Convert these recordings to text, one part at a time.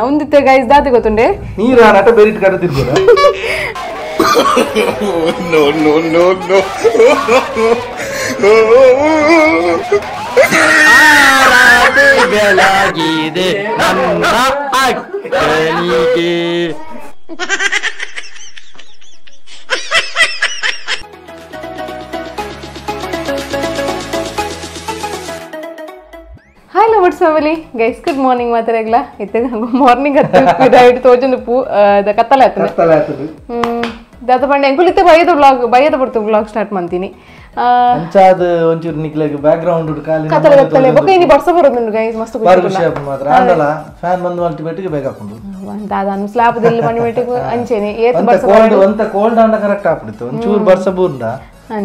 ಉಂದಿತ್ತೆ guys ದಾತಿ ಗೊತ್ತುಂಡೆ ನೀರು ಆಟ ಬೇರಿಟ್ ಕಡೆ ತಿರ್ಬೋದ. No no no no. ಆರಾಧೆಗಳಾಗಿದೆ ನನ್ನ ಅಕ್ಕನಿಗೆ. Hi lovers family guys, good morning. ಮಾತಾಡಗ್ಲ ಇತ್ತೆ ಮಾರ್ನಿಂಗ್ ಹತ್ತು ಇದಾಯ್ತು ತೋಜೊಂದು ಪೂ ಕತ್ತಲೆ ಆಯ್ತದೆ ಕತ್ತಲೆ ಆಯ್ತದೆ. ದಾತ ಪಂಡ ಎಂಕುಲಿತ್ತೆ ಬಯ್ಯದ ಬ್ಲಾಗ್ ಬಯ್ಯದ ಬರ್ತು ಬ್ಲಾಗ್ ಸ್ಟಾರ್ಟ್ ಮಾಡ್ತೀನಿ. ಅಂಚಾದ ಒಂಚೂರು ನಿಕ್ಲೆಗ್ ಬ್ಯಾಕ್ ಗ್ರೌಂಡ್ ಖಾಲಿ ಕತ್ತಲೆ ಕತ್ತಲೆ ಬೊಕ್ಕ ಇನಿ ಬರ್ಸ ಬರೋದುಂಡು ಗೈಸ್, ಮಸ್ತ್ ಬಾರಿ ಖುಷಿ ಆಪುಂಡು ಮಾತ್ರ. ಆಂಡಲ ಫ್ಯಾನ್ ಬಂದ್ ಮಲ್ತಿ ಬೆಟ್ಟಿಗೆ ಬೇಗ ಹಾಕೊಂಡು ದಾದಾನು ಸ್ಲಾಬ್ ದಿಲ್ಲಿ ಮಣಿ ಬೆಟ್ಟಿಗೆ ಅಂಚೆನೆ ಏತ್ ಬರ್ಸ ಕೋಲ್ಡ್ ಒಂತ ಕೋಲ್ಡ್ ಆಂಡ ಕರೆಕ್ಟ್ ಆಪುಡಿತ್ತು ಒಂಚೂರು ಬರ್ಸ ಬೂರ್ಂಡ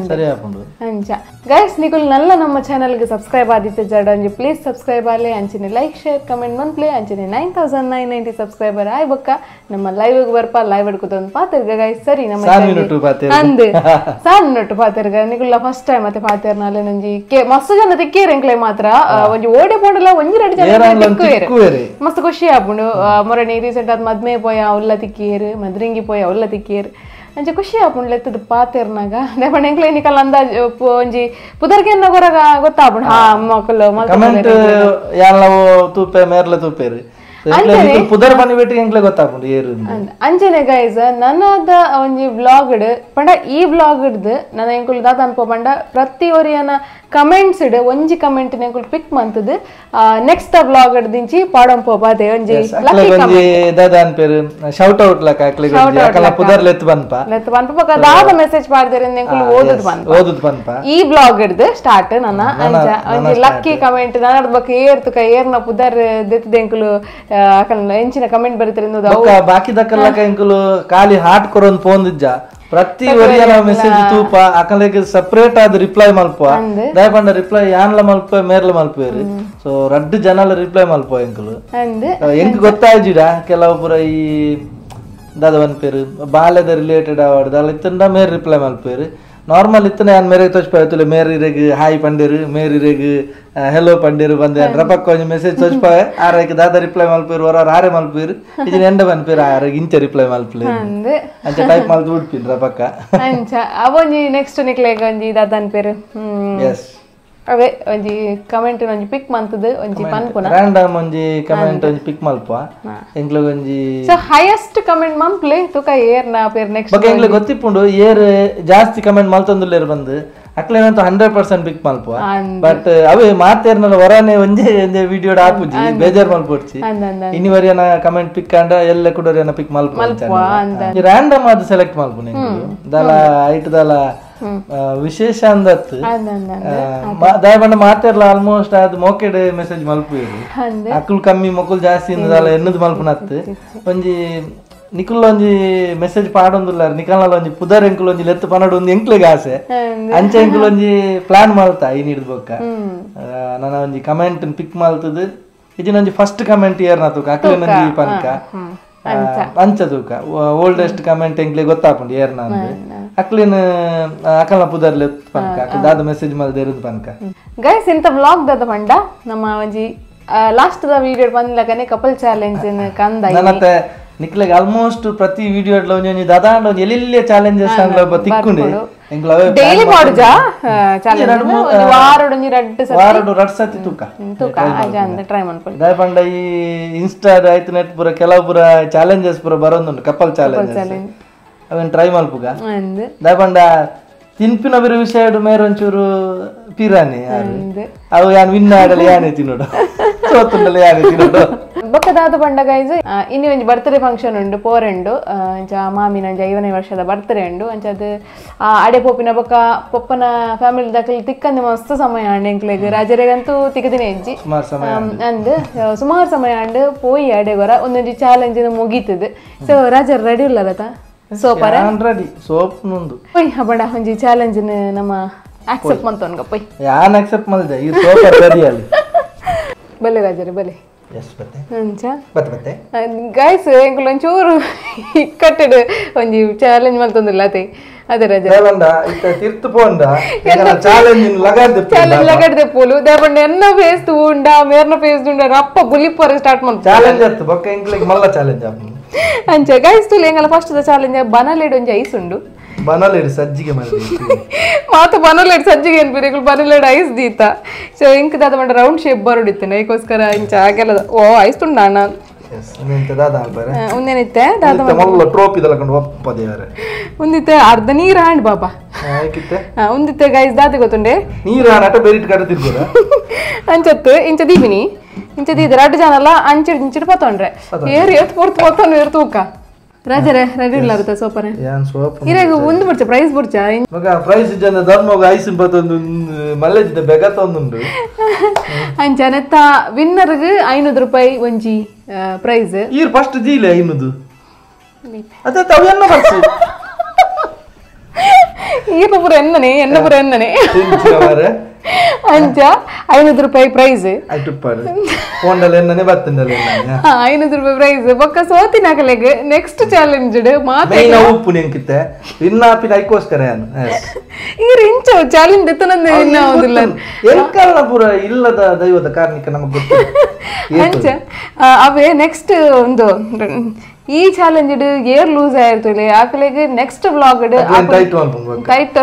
ಸರಿ ಆಪುಂಡು. ಅಂಚ ಗೈಸ್ ನಿಕುಲ್ ನಲ್ಲ ನಮ್ಮ ಚಾನೆಲ್ಗೆ ಸಬ್ಸ್ಕ್ರೈಬ್ ಆದಿತ್ತೆ ಜಡ ಅಂಜಿ ಪ್ಲೀಸ್ ಸಬ್ಸ್ಕ್ರೈಬ್ ಆಲೆ ಅಂಚನೆ like share comment ಮನ್ಪ್ಲೆ ಅಂಚನೆ 9990 ಸಬ್ಸ್ಕ್ರೈಬರ್ ಆಯ್ ಬೊಕ್ಕ ನಮ್ಮ ಲೈವ್ ಬರ್ಪ ಲೈವ್ ಹಿಡ್ಕೊತೊಂದು ಪಾತಿರ್ಗ ಗೈಸ್. ಸರಿ ನಮ್ಮ ಅಂದ್ ಸಾನ್ ನೊಟ್ಟು ಪಾತಿರ್ಗ ನಿಕುಲ್ಲ ಫಸ್ಟ್ ಟೈಮ್ ಮತ್ತೆ ಪಾತಿರ್ನಾಲೆ ನಂಜಿ ಮಸ್ತ್ ಜನ ತಿಕ್ಕೇರ್ ಎಂಕ್ಲೆ ಮಾತ್ರ ಒಂಜಿ ಓಡೆ ಪೋಡಲ ಒಂಜಿ ಎರಡು ಜನ ತಿಕ್ಕುವೇರು ಮಸ್ತ್ ಖುಷಿ ಆಪುಂಡು. ಮೊರನೆ ರೀಸೆಂಟ್ ಆದ್ ಮದ್ಮೆ ಪೋಯ ಉಲ್ಲ ತಿಕ್ಕೇರು ಮದ್ರಿಂಗಿ ಪೋಯ ಉಲ್ಲ ತಿಕ್ಕೇರು ಅಂಚ ಖುಷಿ ಆಪುಂಡು ಲೆತ್ತದ ಪಾತೆರ್ನಾಗ ದೇಪಂಡ ಎಂಕ್ಲೆ ನಿಕಲ್ ಅಂದಾಜ್ ಒಂಜಿ ಪುದರ್ಗೆನ್ನ ಕೊರಗ ಗೊತ್ತಾಪುಂಡು. ಹಾ ಮಕ್ಕಳು ಕಮೆಂಟ್ ಯಾಲ ತೂಪೆ ಮೇರ್ಲ ತೂಪೇರು ಪುದರ್ ಬನ್ನಿ ಬೆಟ್ಟಿಗೆ ಎಂಕ್ಲೆ ಗೊತ್ತಾಪುಂಡು ಏರು. ಅಂಚನೆ ಗೈಸ್ ನನ್ನದ ಒಂಜಿ ವ್ಲಾಗ್ ಪಂಡ ಈ ವ್ಲಾಗ್ ನನ್ನ ಎಂಕುಲು ದಾತ ಅನ್ಪೋ ಪಂಡ ಪ್ರತಿ ಒರಿಯನ ಕಮೆಂಟ್ಸ್ ಇಡ್ ಒಂಜಿ ಕಮೆಂಟ್ ಎಂಕುಲು ಪಿಕ್ ಮಂತದು ನೆಕ್ಸ್ಟ್ ವ್ಲಾಗ್ ದಿಂಚಿ ಪಾಡಂಪೋ ಬಾದೆ ಒಂಜಿ ಲಕ್ಕಿ ಕಮೆಂಟ್ ದಾದ ಅನ್ಪೇರು ಶೌಟ್ ಔಟ್ ಲಕ ಅಕ್ಲೆಗ್ ಒಂಜಿ ಅಕಲ ಪುದರ್ ಲೆತ್ ಬನ್ಪ ಲೆತ್ ಬನ್ಪ ಬೊಕ ದಾದ ಮೆಸೇಜ್ ಪಾಡ್ದೆರ್ ಎಂಕುಲು ಓದುದು ಬನ್ಪ ಓದುದು ಬನ್ಪ ಈ ವ್ಲಾಗ್ ಇಡ್ದು ಸ್ಟಾರ್ಟ್ ನನ್ನ ಅಂಚ ಒಂಜಿ ಲಕ್ಕಿ ಕಮೆಂಟ್ ನನ್ನದ ಬೊಕ ಏರ್ತುಕ ಏರ್ನ ಪುದರ್ ದೆತ್ತದ ಎಂಕುಲು ಅಕಲ್ನ ಎಂಚಿನ ಕಮೆಂಟ್ ಬರೀತಾರೆ ಬೊಕ ಬಾಕಿ ದಕಲ್ಲಕ ಎಂಕುಲು ಖಾಲಿ ಹಾರ್ಟ್ ಕೊರೊಂದು ಪೋಂದಿಜ್ಜ ಪ್ರತಿ ಒರಿಯನ ಮೆಸೇಜ್ ತೂಪ ಅಕಲೆಗ್ ಸೆಪರೇಟ್ ಆದ್ ರಿಪ್ಲೈ ಮಲ್ಪ ದಯಪಂಡ ರಿಪ್ಲೈ ಯಾನ್ಲ ಮಲ್ಪ ಮೇರ್ಲ ಮಲ್ಪೇರು. ಸೊ ರಡ್ಡು ಜನಲ ರಿಪ್ಲೈ ಮಲ್ಪ ಎಂಕುಲು ಎಂಕ್ ಗೊತ್ತಾಯ್ಜಿಡ ಕೆಲವು ಪೂರ ಈ ದಾದ ಪನ್ಪೇರು ಬಾಲ್ಯದ ರಿಲೇಟೆಡ್ ಅವಾರ್ಡ್ ದಾಲ ಇತ್ತಂಡ ಮೇರ್ ರಿಪ್ಲೈ ಮಲ್ಪೇರು. ನಾರ್ಮಲ್ ಇತ್ತನ ಯಾನ್ ಮೇರೆಗ್ ತೋಚ್ಪಾಯ್ತುಲೆ ಮೇರ್ ಇರೆಗ್ ಹಾಯ್ ಪಂಡೇರು ಮೇರ್ ಇರೆಗ್ ಹೆಲೋ ಪಂಡೇರು ಬಂದೆ ರಪಕ್ಕ ಒಂಜಿ ಮೆಸೇಜ್ ತೋಚ್ಪಾವೆ ಆರೈಕ್ ದಾದ ರಿಪ್ಲೈ ಮಲ್ಪೇರು ಹೊರ ಆರೆ ಮಲ್ಪೇರು ಇಜಿನ ಎಂಡ ಪನ್ಪೇರು ಆರೆಗ್ ಇಂಚ ರಿಪ್ಲೈ ಮಲ್ಪಲೆ ಅಂಚ ಟೈಪ್ ಮಲ್ತು ಬಿಡ್ಪಿನ್ ರಪಕ್ಕ ಅಂಚ ಅವೊಂಜಿ ನೆಕ್ಸ್ಟ್ ನಿಕ್ಲೆಗ್ ಒಂಜಿ ದಾದ ಅನ್ಪೇರು. ಎಸ್ ಅವೇ ಒಂಜಿ ಕಮೆಂಟ್ ಒಂಜಿ ಪಿಕ್ ಮಂತದು ಒಂಜಿ ಪನ್ಪುನ ರಾಂಡಮ್ ಒಂಜಿ ಕಮೆಂಟ್ ಒಂಜಿ ಪಿಕ್ ಮಲ್ಪ ಎಂಕ್ಲೆಗ್ ಒಂಜಿ so highest comment ಮನ್ಪ್ಲೆ ತುಕ ಏರ್ನ ಪೇರ್ ನೆಕ್ಸ್ಟ್ ಬೊಕ ಎಂಕ್ಲೆಗ್ ಗೊತ್ತಿಪ್ಪುಂಡು ಏರ್ ಜಾಸ್ತಿ ಕಮೆಂಟ್ ಮಲ್ತೊಂದುಲ್ಲೆರ್ ಬಂದು ಅಕ್ಲೆನಂತ 100% ಪಿಕ್ ಮಲ್ಪ. ಬಟ್ ಅವೇ ಮಾತೇರ್ನಲ ಹೊರನೆ ಒಂಜೆ ಒಂಜೆ ವಿಡಿಯೋ ಆಪುಜಿ ಬೇಜಾರ್ ಮಲ್ಪೊಡ್ಚಿ ಇನಿವರಿಯನ ಕಮೆಂಟ್ ಪಿಕ್ ಆಂಡ ಎಲ್ಲ ಕುಡರಿಯನ ಪಿಕ್ ಮಲ್ಪ ರಾಂಡಮ್ ಆದ್ ಸೆಲೆಕ್ಟ್ ಮಲ್ಪುನ ಎಂಕುಲು ದಾಲ ಐಟ್ ದಾಲ ವಿಶೇಷ ಅಂದತ್ತು ದಯಪಂಡ ಮಾತೇರ್ಲ ಆಲ್ಮೋಸ್ಟ್ ಅದು ಮೋಕೆಡ್ ಮೆಸೇಜ್ ಮಲ್ಪುವೇರು ಅಕುಲ್ ಕಮ್ಮಿ ಮೊಕುಲ್ ಜಾಸ್ತಿ ದಾಲ ಎನ್ನದು ಮಲ್ಪುನತ್ತು ಒಂಜಿ ನಿಕುಲ್ ಒಂಜಿ ಮೆಸೇಜ್ ಪಾಡೊಂದುಲ್ಲ ನಿಕಲ್ನಲ ಒಂಜಿ ಪುದರ್ ಎಂಕುಲ್ ಒಂಜಿ ಲೆತ್ತು ಪನಡು ಒಂದು ಎಂಕ್ಲೆಗ್ ಆಸೆ ಅಂಚ ಎಂಕುಲ್ ಒಂಜಿ ಪ್ಲಾನ್ ಮಲ್ತ ಈ ನೀಡ್ದ ಬೊಕ್ಕ ನನ್ನ ಒಂಜಿ ಕಮೆಂಟ್ ಪಿಕ್ ಮಲ್ತದು ಇಜಿನ ಒಂಜಿ ಫಸ್ಟ್ ಕಮೆಂಟ್ ಏರ್ನ ತೂಕ ಅಕ್ಲೆನ ಒಂಜಿ ಪನ್ಕ ಅಂಚ ತೂಕ ಓಲ್ಡೆಸ್ಟ್ ಕಮೆಂಟ್ ಎಂಕ್ಲೆ ಗೊತ್ತಾಪುಂಡು ಏರ್ನ ಅಂದ್ ಅಕ್ಲಿನ ಅಕಲ್ನ ಪುದರ್ ಲೆತ್ತು ಪನ್ಕ ಅಕ್ಲ ದಾದ ಮೆಸೇಜ್ ಮಲ್ದೇರುದು ಪನ್ಕ. ಗೈಸ್ ಇಂತ ವ್ಲಾಗ್ ದಾದ ಪಂಡ ನಮ್ಮ ಒಂಜಿ last the video ಬಂದ್ಲಕನೆ couple challenge ಕಂದ ನನ್ನತ್ತೆ ನಿಕ್ಲೆಗ್ ಆಲ್ಮೋಸ್ಟ್ ಪ್ರತಿ ವಿಡಿಯೋ ಒಂಜಿ ದಾದಾಂಡ ಒಂಜಿ ಎಲ್ಲಿಲ್ಲ ಚಾಲೆಂಜಸ್ ಅಂಡ್ಲ ತಿಕ್ಕುಂಡು ಎಂಕ್ಲ ಅವೇ ಡೈಲಿ ಮಾಡುಜಾ ಚಾಲೆಂಜ್ ವಾರಡ್ ಒಂಜಿ ರಡ್ಡು ಸತಿ ವಾರಡ್ ರಡ್ಡು ಸತಿ ತೂಕ ತೂಕ ಅಂದ ಟ್ರೈ ಮನ್ಪೊಲಿ. ದಯಪಂಡ ಈ ಇನ್ಸ್ಟಾ ಆಯ್ತು ನೆಟ್ ಪೂರ ಕೆಲವು ಪೂರ ಚಾಲೆಂಜಸ್ ಪೂರ ಬರೋದುಂಡು ಕಪಲ್ ಚಾಲೆಂಜಸ್ ಅವೇನ್ ಟ್ರೈ ಮಲ್ಪುಗ. ದಯಪಂಡ ತಿನ್ಪಿನ ಬಿರು ವಿಷಯ ಮೇರ್ ಒಂಚೂರು ಪಿರಾನಿ ಅವು ಯಾನ್ ವಿನ್ ಆಡಲಿ ಯಾನೆ ತಿನ್ನೋಡು ಸೋತುಂಡಲ ಯಾನೆ ತಿನ್ನೋಡು. ಬೊಕ್ಕ ದಾದ ಪಂಡ ಗೈಸ್ ಇನ್ನು ಒಂಜಿ ಬರ್ತ್ಡೇ ಫಂಕ್ಷನ್ ಉಂಡು ಪೋರೆಂಡು ಅಂಚ ಮಾಮಿನ ಒಂಜಿ 5ನೇ ವರ್ಷದ ಬರ್ತ್ಡೇ ಉಂಡು ಅಂಚ ಅದು ಅಡೆ ಪೋಪಿನ ಬೊಕ್ಕ ಪೊಪ್ಪನ ಫ್ಯಾಮಿಲಿ ದಕಲ್ ತಿಕ್ಕಂದೆ ಮಸ್ತ್ ಸಮಯ ಆಂಡ್ ಎಂಕ್ಲೆಗ್ ರಾಜರೆಗಂತೂ ತಿಕ್ಕದಿನ ಹೆಜ್ಜಿ ಅಂದ್ ಸುಮಾರು ಸಮಯ ಆಂಡ್ ಪೋಯಿ ಅಡೆಗೊರ ಒಂದೊಂಜಿ ಚಾಲೆಂಜ್ ಮುಗೀತದೆ. ಸೊ ರಾಜರ್ ರೆಡಿ ಉಲ್ಲಲತ ಸೋಪರ ರೆಡಿ ಸೋಪ್ ನುಂದು ಪೊಯ್ ಹಬಡ ಒಂಜಿ ಚಾಲೆಂಜ್ ನಮ್ಮ ಆಕ್ಸೆಪ್ಟ್ ಮಂತೊನ್ಗ ಪೊಯ್ ಯಾನ್ ಆಕ್ಸೆಪ್ಟ್ ಮಲ್ದೆ ಈ ಸೋಪರ್ ರೆಡಿ ಅಲ್ಲಿ ಬಲೆ ರಾಜರೇ ಬಲೆ. ಎಸ್ ಬತ್ತೆ ಅಂಚ ಬತ್ತೆ ಬತ್ತೆ ಗೈಸ್ ಎಂಕುಲು ಒಂಚೂರು ಇಕ್ಕಟ್ಟೆಡ್ ಒಂಜಿ ಚಾಲೆಂಜ್ ಮಲ್ತೊಂದುಲ್ಲ ಅತೆ ಅದೇ ರಜೆ ದೇವಂಡ ಇತ್ತ ತಿರ್ತು ಪೋಂಡ ಚಾಲೆಂಜ್ ಲಗಾಡ್ದೆ ಚಾಲೆಂಜ್ ಲಗಾಡ್ದೆ ಪೋಲು ದೇವಂಡ ಎನ್ನ ಫೇಸ್ ತೂಂಡ ಮೇರ್ನ ಫೇಸ್ ಉಂಡ ಅಪ್ಪ ಬುಲಿಪೋರೆ ಸ್ಟಾರ್ಟ್ ಮಾಡ್ತಾರೆ ಚಾಲೆಂಜ್ ಅತ್ತು ಬೊಕ್ಕ ಎಂಕ್ಲೆಗ್ ಮಲ್ಲ ಚಾಲೆಂಜ್ ಆಪುಂಡು ಅಂಚ ಗೈಸ್ ತುಲೆ ಎಂಗಲ ಫಸ್ಟ್ ಚಾಲೆಂಜ್ ಬನಲೇಡ್ ಒಂಜಿ ಐಸ್ ಉಂಡು ಬನಲೇಡ್ ಸಜ್ಜಿಗೆ ಮಲ್ದಿ ಮಾತ ಬನಲೇಡ್ ಸಜ್ಜಿಗೆ ಏನ್ಪಿರಿಗಳು ಬನಲೇಡ್ ಐಸ್ ದೀತ ಸೊ ಇಂಕ್ ದಾದ ಮಂಡ ರೌಂಡ್ ಶೇಪ್ ಬರೋಡಿತ್ತನೆ ಐಕೋಸ್ಕರ ಇಂಚ ಆಗೆಲ್ಲ ಓ ಐಸ್ ತುಂಡ ಅಣ್ಣ ಎಸ್ ಉಂದೆಂತ ದಾದ ಅಲ್ಬರೆ ಉಂದೇನಿತ್ತೆ ದಾದ ಮಲ್ಲ ಟ್ರೋಫಿ ದಲಕೊಂಡು ಒಪ್ಪ ದೇವರೆ ಉಂದಿತ್ತೆ ಅರ್ಧ ನೀರು ಹಾಂಡ್ ಬಾಬಾ ಆಯ್ಕಿತ್ತೆ ಉಂದಿತ್ತೆ ಗೈಸ್ ದಾದ ಗೊತ್ತುಂಡೆ ನೀರು ಹಾನಟ ಬೇರಿಟ್ ಕಡೆ ತಿರ್ಗೋದ ಅಂಚತ್ತು ಇಂಚ ದೀಪಿನಿ ಇಂಚ ದೀದ ರಡ್ಡು ಜನಲ್ಲ ಅಂಚಿಡ್ ಇಂಚಿಡ್ ಪತ್ತೊಂಡ್ರೆ ಏರು ಎತ್ತು ಪೊರ್ತು ಪತ್ತೊಂಡು ಏರು ತೂಕ ರಾಜರೇ ರೆಡಿ ಇಲ್ಲ ಆಗುತ್ತೆ ಸೋಪನೆ ಯಾನ್ ಸೋಪ್ ಇರಾಗ ಒಂದು ಬುಡ್ಚ ಪ್ರೈಸ್ ಬುಡ್ಚ ಮಗ ಪ್ರೈಸ್ ಜನ ಧರ್ಮಗ ಐಸ್ ಪತ್ತೊಂದು ಮಲ್ಲೆಜಿದ ಬೆಗತ ಒಂದುಂಡು ಅಂಚ ನೆತ್ತ ವಿನ್ನರ್ಗ್ 500 ರೂಪಾಯಿ ಒಂಜಿ ಪ್ರೈಸ್ ಈರ್ ಫಸ್ಟ್ ದೀಲೆ 500 ಅದೇ ತಾವು ಎನ್ನ ಬರ್ಸು ಈರ್ನ ಪೂರ ಎನ್ನನೆ ಎನ್ನ ಪೂರ ಎನ್ನನೆ ಅಂಚ 500 ರೂಪಾಯಿ ಪ್ರೈಸ್ ಫೋನ್ಡಲ್ಲಿ ಬರ್ತಂಡಲ್ಲ 500 ರೂಪಾಯಿ ಪ್ರೈಸ್ ಬೊಕ್ಕ ಸೋತಿನಾಕಲೆಗ್ ನೆಕ್ಸ್ಟ್ ಚಾಲೆಂಜ್ ಮಾತ್ರ ಉಪ್ಪು ನೆಂಕಿತ್ತೆ ಇನ್ನಾಪಿನ ಐಕೋಸ್ಕರ ಈರ್ ಇಂಚ ಚಾಲೆಂಜ್ ಎತ್ತನಂದೆ ಇನ್ನ ಹೌದಿಲ್ಲ ಎಂಕಲ್ನ ಪೂರ ಇಲ್ಲದ ದೈವದ ಕಾರಣಿಕ ನಮಗೆ ಗೊತ್ತು ಅಂಚ ಅವೇ ನೆಕ್ಸ್ಟ್ ಒಂದು ಈ ಚಾಲೆಂಜ್ ಏರ್ ಲೂಸ್ ಆಯಿರ್ತಲೆ ಆಕಲೆಗ್ next vlog tight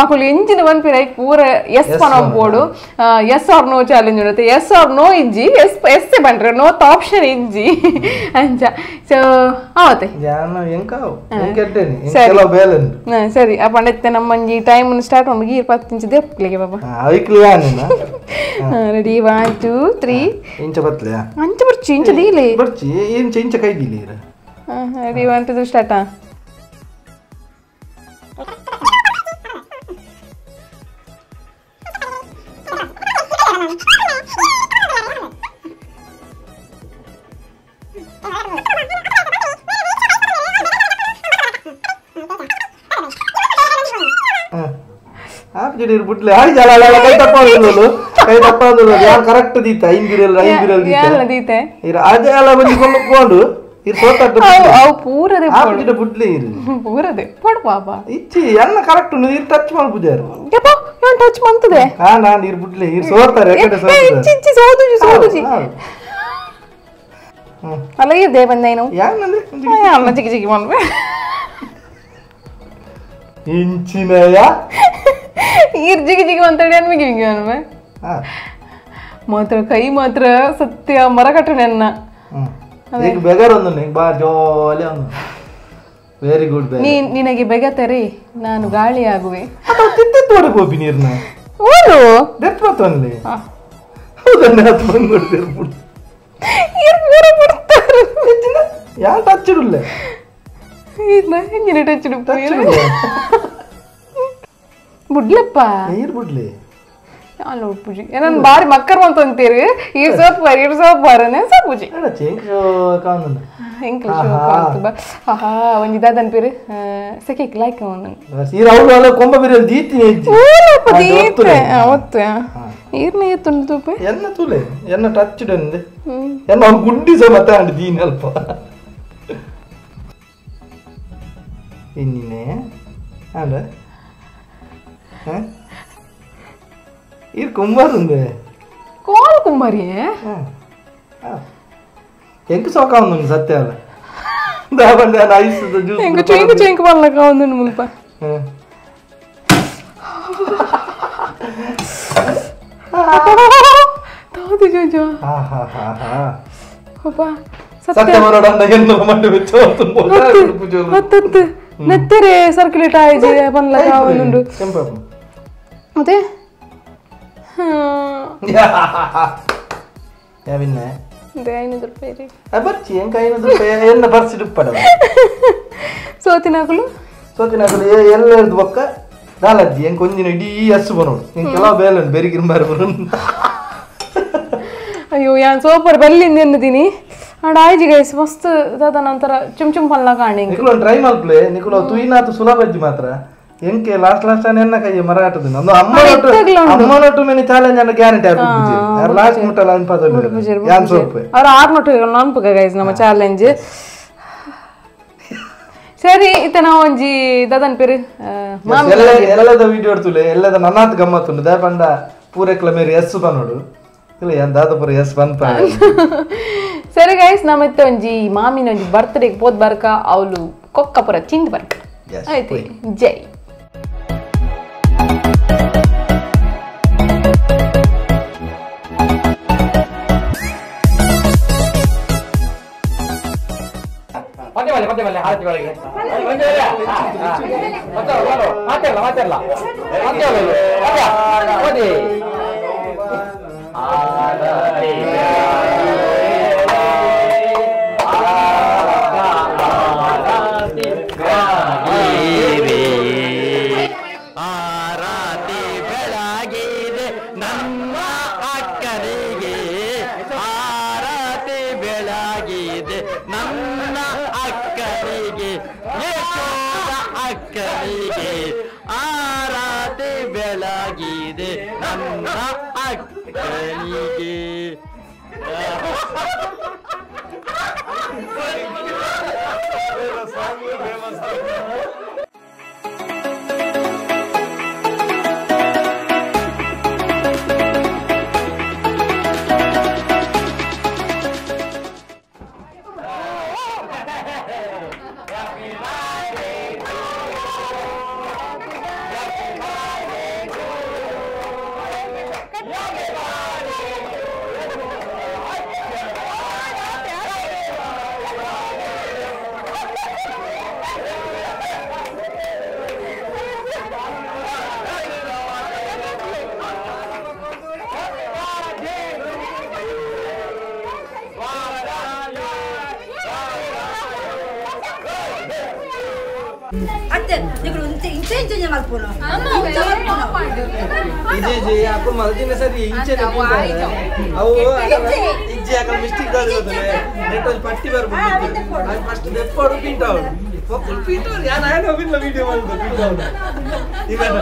ಆಕುಲು ಎಂಜಿನ ಒನ್ ಪಿರ ಪೂರ ಎಸ್ ಪನ ಬೋಡು S R no challenge ಉಂಡತೆ S R no ಇಜ್ಜಿ ಎಸ್ ಎಸ್ ಬಂಡ್ರೆ ನೋ ಆಪ್ಷನ್ ಇಜ್ಜಿ ಅಂಚ ಸೊ ಆವತ್ತೆ ಸರಿ ಸರಿ ಆ ಪಂಡತ್ತೆ ನಮ್ಮಂಜಿ ಟೈಮ್ ಸ್ಟಾರ್ಟ್ ಮಾಡಿ ಗೀರ್ 10 ಇಂಚ್ ದೇಪ್ಲಿಗೆ ಬಾಬಾ ರೆಡಿ 1 2 3 ಇಂಚ ಬತ್ಲೆ ಅಂಚ ಬರ್ಚಿ ಇಂಚ ದೀಲೆ ಬರ್ಚಿ ಇಂಚ ಇಂಚ ಕೈ ದೀಲೆ ರೆಡಿ 1 2 3 ಸ್ಟಾರ್ಟ್. ಆಪ್ ಬುಟ್ಲೆ ಹಾಯ್ ಜಲ ಅಲ್ಲ ಕೈ ತಪ್ಪಾದಲ್ಲ ಕೈ ತಪ್ಪಾದಲ್ಲ ಯಾರು ಕರೆಕ್ಟ್ ದೀತ 5 5 ದೀತ ಯಾಲ್ಲ ದೀತೆ ಇರ ಅದೇ ಅಲ್ಲ ಬಂದು ಕೊಂಡು ಇರ್ ಸೋತಟ್ಟ ಅವು ಪೂರದೆ ಆಪ್ ಜಿಡ ಬುಟ್ಲೆ ಇರು ಪೂರದೆ ಪೊಡು ಪಾಪ ಇಚ್ಚಿ ಎಲ್ಲ ಕರೆಕ್ಟ್ ನೀರು ಟಚ್ ಮಾಡ್ಬುಜಾರು ಯಪ್ಪ ಏನು ಟಚ್ ಮಂತದೆ ಹಾ ನಾನು ಇರ್ ಬುಟ್ಲೆ ಇರ್ ಸೋತಾರೆ ಎಕಡೆ ಸೋತಾರೆ ಇಚ್ಚಿ ಇಚ್ಚಿ ಸೋದುಜಿ ಸೋದುಜಿ ಅಲ್ಲ ಇದೆ ಬಂದೇನು ಯಾನಂದ್ರೆ ಅಲ್ಲ ಜಿಗಿ ಜಿಗಿ ಮಾಡ್ಬೆ ಇಂಚಿನಯ ಈರ್ ಜಿಗಿ ಜಿಗಿ ಅಂತೇಳಿ ಅನ್ಮಿಗೆ ಹಿಂಗೆ ಅನ್ಮೆ ಮಾತ್ರ ಕೈ ಮಾತ್ರ ಸತ್ಯ ಮರ ಕಟ್ಟಣೆ ಅನ್ನ ಈಗ ಬೆಗರ್ ಒಂದು ಬಾ ಜಾಲಿ ಒಂದು ವೆರಿ ಗುಡ್ ನಿನಗೆ ಬೆಗತರಿ ನಾನು ಗಾಳಿ ಆಗುವೆ ತಿಂತಿ ಗೋಪಿ ನೀರ್ನ ಓರು ಡೆತ್ ಮಾತಲ್ಲಿ ಹೌದನ್ನ ಹತ್ತು ಬಂದ್ಬಿಡ್ತಿರ್ಬಿಡು ಯಾರು ಟಚ್ ಇಡಲ್ಲ ಹೆಂಗಿನ ಟಚ್ ಇಡು ಬುಡ್ಲಪ್ಪ ನೀರು ಬುಡ್ಲಿ ಅಲ್ಲ ಉಪ್ಪುಜಿ ನಾನು ಬಾರಿ ಮಕ್ಕರ್ ಅಂತ ಅಂತೀರಿ ಈ ಸೋಪ್ ಬಾರಿ ಇರ್ ಸೋಪ್ ಬಾರನೆ ಸೋಪುಜಿ ಎಂಕಲ್ ಆಹಾ ಒಂಜಿ ದಾದನ್ ಪೇರು ಸೆಕೆಕ್ ಲೈಕ್ ಅವನು ಸೀರ ಅವ್ರು ಅಲ್ಲ ಕೊಂಬ ಬಿರಿಯಲ್ ದೀತಿ ಊರಪ್ಪ ದೀತೆ ಒತ್ತು ಈರ್ನ ಎತ್ತುಂಡು ತೂಪೆ ಎನ್ನ ತೂಲೆ ಎನ್ನ ಟಚ್ ಇಡಂದೆ ಎನ್ನ ಅವ್ನು ಗುಂಡಿ ಸಹ ಮತ್ತೆ ಅಂಡ್ ದೀನಿ ಅಲ್ಪ ಇನ್ನಿನೇ ಅಂಡ ಇರ್ ಕುಂಬಾರುಂದೆ ಕೋಲ್ ಕುಂಬಾರಿ ಎಂಕ್ ಸೋಕ ಒಂದು ಸತ್ಯ ಅಲ್ಲ ದಾಬಂಡೆ ಐಸ್ ಜ್ಯೂಸ್ ಎಂಕ್ ಚೊಂಕ್ ಚೊಂಕ್ ಬಲ್ಲಕ ಒಂದು ಮುಲ್ಪ ತಾದಿ ಜೋಜೋ ಹಾ ಹಾ ಹಾ ಹಾ ಅಪ್ಪ ಸತ್ಯ ಮರಡಂಡ ಎನ್ನು ಮಂಡು ಬಿಚ್ಚೋ ಹತ್ತತ್ತು ನೆತ್ತರೆ ಸರ್ಕ್ಯುಲೇಟ್ ಆಯ್ತು ಬಲ್ಲಕ ಒಂದುಂಡು ಕೆಂಪು ಮತ್ತೆ ಯಾವಿನ್ನ ಇದೆ 500 ರೂಪಾಯಿ ರೀ ಬರ್ಚಿ ಎಂಕ 500 ರೂಪಾಯಿ ಎನ್ನ ಬರ್ಸಿ ದುಪ್ಪಡ ಸೋತಿನಾಕಲು ಸೋತಿನಾಕಲು ಎಲ್ಲ ಹಿಡ್ದು ಬೊಕ್ಕ ದಾಲಜ್ಜಿ ಎಂಕ ಒಂಜಿನ ಇಡೀ ಹಸು ಬರೋಡು ಎಂಕ ಕೆಲವು ಬೇಲೆ ಬೆರಿಗಿರ್ ಬಾರಿ ಬರೋಣ ಅಯ್ಯೋ ಯಾನ್ ಸೋಪರ್ ಬಲ್ಲಿಂದ ಎನ್ನುತ್ತೀನಿ ಅಂಡ್ ಆಯ್ಜಿ ಗೈಸ್ ಮಸ್ತ್ ದಾದ ನಂತರ ಚುಮ್ ಚುಮ್ ಪಲ್ಲ ಕಾಣಿ ನಿಕುಲು ಒಂದು ಟ್ರೈ ಮಲ್ಪ್ಲೆ ನಿಕುಲು ತುಯಿನಾತು ಸುಲಭ ಅಜ್ಜಿ ಮಾತ್ರ ಎಂಕೆ ಲಾಸ್ಟ್ ಲಾಸ್ಟ್ ಎನ್ನ ಕೈಯ ಮರ ಆಟದ ನಂದು ಅಮ್ಮನೊಟ್ಟು ಮೇಲೆ ಚಾಲೆಂಜ್ ಅನ್ನ ಗ್ಯಾರಂಟಿ ಆಗಿ ಲಾಸ್ಟ್ ಮುಟ್ಟಲ್ಲ ಅನ್ಪಾದ ಯಾನ್ ಸೋಪ್ ಅವ್ರ 6 ನೋಟುಗಳು ಅನ್ಪುಗ ಗೈಸ್ ನಮ್ಮ ಚಾಲೆಂಜ್ ಸರಿ ಇತ್ತ ನಾವು ಒಂಜಿ ದಾದನ್ ಪೇರು ಮಾಮಿ ಎಲ್ಲದ ವಿಡಿಯೋ ತುಲೆ ಎಲ್ಲದ ನನ್ನಾತ್ ಗಮ್ಮತ್ತುಂಡು ದಾಯ ಪಂಡ ಪೂರೆಕ್ಲ ಮೇರಿ ಎಸ್ ಬನ್ನೋಡು ಇಲ್ಲ ಏನ್ ದಾದ ಪೂರ ಎಸ್ ಬಂದ್ಪ. ಸರಿ ಗೈಸ್ ನಮ್ಮ ಇತ್ತ ಒಂಜಿ ಮಾಮಿನ ಒಂಜಿ ಬರ್ತ್ಡೇ ಪೋದ್ ಬರ್ಕ ಅವಳು ಕೊಕ್ಕ ಪೂರ ಚಿಂದ್ ಬರ್ಕ ಆಯ್ತು ಜೈ. ಆರತಿ ಬೆಳಗಿದೆ ನಮ್ಮ ಅಕ್ಕನಿಗೆ, ಆರತಿ ಬೆಳಗಿದೆ ನನ್ನ ಅಕ್ಕನಿಗೆ, ಯಶೋದ ಅಕ್ಕನಿಗೆ ಆರತಿ ಬೆಳಗಿದೆ ನನ್ನ ಅಕ್ಕನಿಗೆ. ಅತ್ತೆ ನೀವು ಇಂಚೆ ಇಂಚೆ ಇಂಚೆ ಮಲ್ಪೋನು ಇಜೆ ಅಪ್ಪ ಮಲ್ದಿನ ಸರಿ ಇಂಚೆನೆ ಅವು ಇಜ್ಜೆ ಅಕಲ್ ಮಿಸ್ಟೇಕ್ ದಾದಿರೋದನೆ ನೆಟ್ ಒಂಜಿ ಪಟ್ಟಿ ಬರ್ಬೋದು ಅದು ಫಸ್ಟ್ ದೆಪ್ಪಡು ಪಿಂಟ್ ಅವಡು ಒಕ್ಕುಲ್ ಪಿಂಟ್ ಅವಡು ಯಾನ್ ಆಯನ ಹೋಗಿಲ್ಲ ವಿಡಿಯೋ ಮಲ್ದು ಪಿಂಟ್ ಅವಡು ಇವಾಗ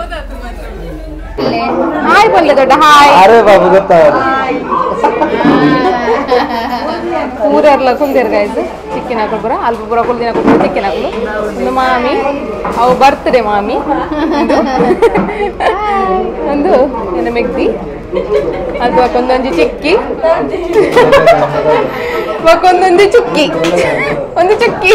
ಹಾಯ್ ಬಲ್ಲೆ ದೊಡ್ಡ ಹಾಯ್. ಅರೆ ಬಾಬು ಗೊತ್ತಾವದು ಊರೆಲ್ಲ ಕುಲ್ದೇರ್ ಗಾಯ್ಸ್ ಚಿಕ್ಕಿನ ಹಾಕೊಳ್ಬರ ಅಲ್ಪ ಪೂರ ಕುಲ್ದಿನ ಕೊಡ್ಬರ ಚಿಕ್ಕಿನ ಹಾಕಲು ಒಂದು ಮಾಮಿ ಅವು ಬರ್ತ್ಡೇ ಮಾಮಿ ಒಂದು ಏನ ಮೆಗ್ದಿ ಅದು ಒಂದೊಂಜಿ ಚಿಕ್ಕಿ ಒಂದೊಂದು ಚುಕ್ಕಿ ಒಂದು ಚುಕ್ಕಿ.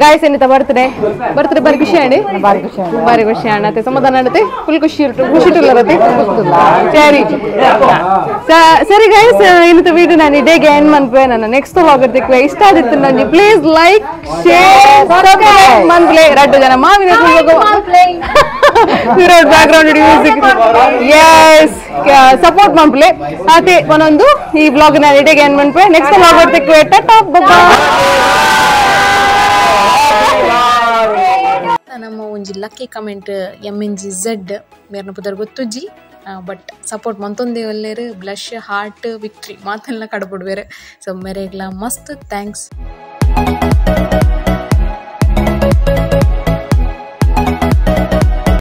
ಗಾಯ್ಸ್ ಏನಿತ ಬರ್ತ್ಡೇ ಬರ್ತ್ಡೇ ಬಾರಿ ಖುಷಿ ಆಂಡಿ ಬಾರಿ ಖುಷಿ ಅಣ್ಣ ಸಮಾಧಾನ ಆಡತ್ತೆ ಫುಲ್ ಖುಷಿ ಖುಷಿ ಇಟ್ಟುಲ್ಲರತ್ತೆ. ಸರಿ ಸರಿ ಗೈಸ್ ಏನಿತ ವಿಡಿಯೋ ನಾನು ಇಡೇಗೆ ಎಂಡ್ ಮನ್ಪೆ ನನ್ನ ನೆಕ್ಸ್ಟ್ ವ್ಲಾಗ್ ಇರ್ತಿಕ್ವೆ ಇಷ್ಟ ಆದಿತ್ತು ನನಗೆ ಪ್ಲೀಸ್ ಲೈಕ್ ಶೇರ್ ಸಬ್ಸ್ಕ್ರೈಬ್ ಮನ್ಪ್ಲೆ ರಡ್ಡು ಜನ ಮಾವಿನ back ground music S support ಮನ್ಪ್ಲೆ ಅದೇ ಒಂದೊಂದು ಈ ವ್ಲಾಗ್ ನಾನು ಇಡೇಗೆ ಎಂಡ್ ಮನ್ಪೆ ನೆಕ್ಸ್ಟ್ ವ್ಲಾಗ್ ಇರ್ತಿಕ್ವೆ ಟಾಟಾ ಬಾಯ್. ನಮ್ಮ ಒಂಜಿ ಲಕ್ಕಿ ಕಮೆಂಟ್ MNGZ ಮೇರ್ನ ಪುದರ್ ಗೊತ್ತುಜ್ಜಿ ಬಟ್ ಸಪೋರ್ಟ್ ಮಂತೊಂದೇ ಒಲ್ಲೇರು ಬ್ಲಶ್ ಹಾರ್ಟ್ ವಿಕ್ಟ್ರಿ ಮಾತೆಲ್ಲ ಕಡಪುಡ್ಬೇರೆ ಸೊ ಮೇರೆಗ್ಲ ಮಸ್ತ್ thanks.